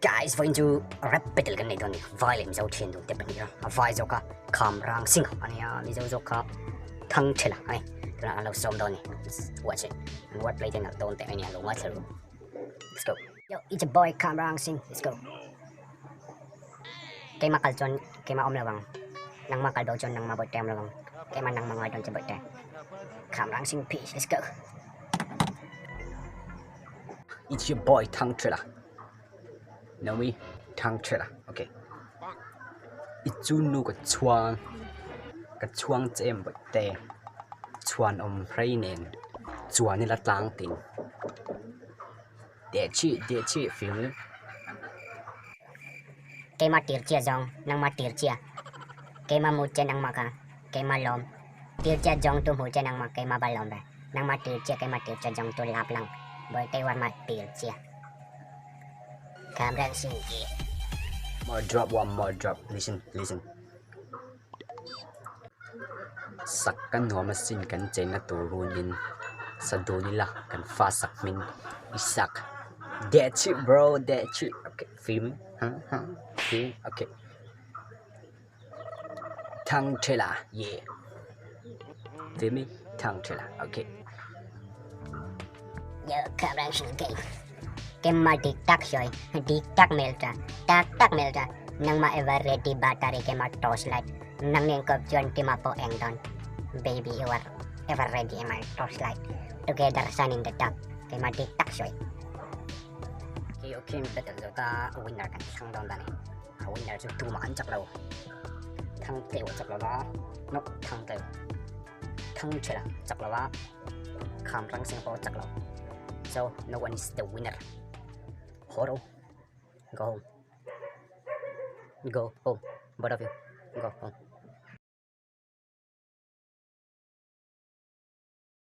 Guys, vawiin chu rap battle kan nei dawn ni. Vai leh Mizo thian dun te pahnih a, a vai zawk a Kham Rang Singh a nia, Mizo zawk kha Thang Thela a ni. Tunah an lo sawm dawn ni. Let's watch it. An word play te nalh dawn teh mai nia, lo ngaithla ru. Let's go. Yo, it's your boy Kham Rang Singh. Let's go. Keimah kal chuan keimah awm lo ang. Nangmah kal bo chuan nangmah bawihte awm lo ang. Keimah nangmah ngai dawn che bawihte. Kham Rang Singh peace. Let's go. It's your boy Thang Thela. Know me? Thang Thela. Okay. I chu nu ka chhuang ka chhuang che em bawihte. Chhuan awm hrei nen chuan ila tlang tin. Deh chih deh chih feel me? Keimah tir chia zawng nangmah tir chia. Keimah mu che nangmah kha keimah lawm. Tir chia zawng tu hmu che nangmah keimah va lawm ve. Nangmah tir chia keimah tir chia zawng tu lap lang. Bawihte war mah tir chia. Kham reng sin ki. More drop one more drop listen listen. Sak ka nuam asin kan chenna tur runin sa dun ila kan fa sak hming i sak that's it bro that's it okay feel me huh huh feel me okay Thang Thela yeah feel me Thang Thela okay. Yo correction game Kemma dik tak sawi dik tak hmeltha tak tak hmeltha nangmah ever ready battery kemah torch light nang nen kawp chuan kemah pawh eng dawn baby you are ever ready my torch light together sun in the dark kemah dik tak sawi. Okay okay battle zo ta winner kan thlang dawn ta ni a winner chu tumah an chak lo thang teu a chak lo va no thang teu thang thela chak lo va kham rang sing pawh chak lo so no one is the winner haw ro go home go home both of you go home.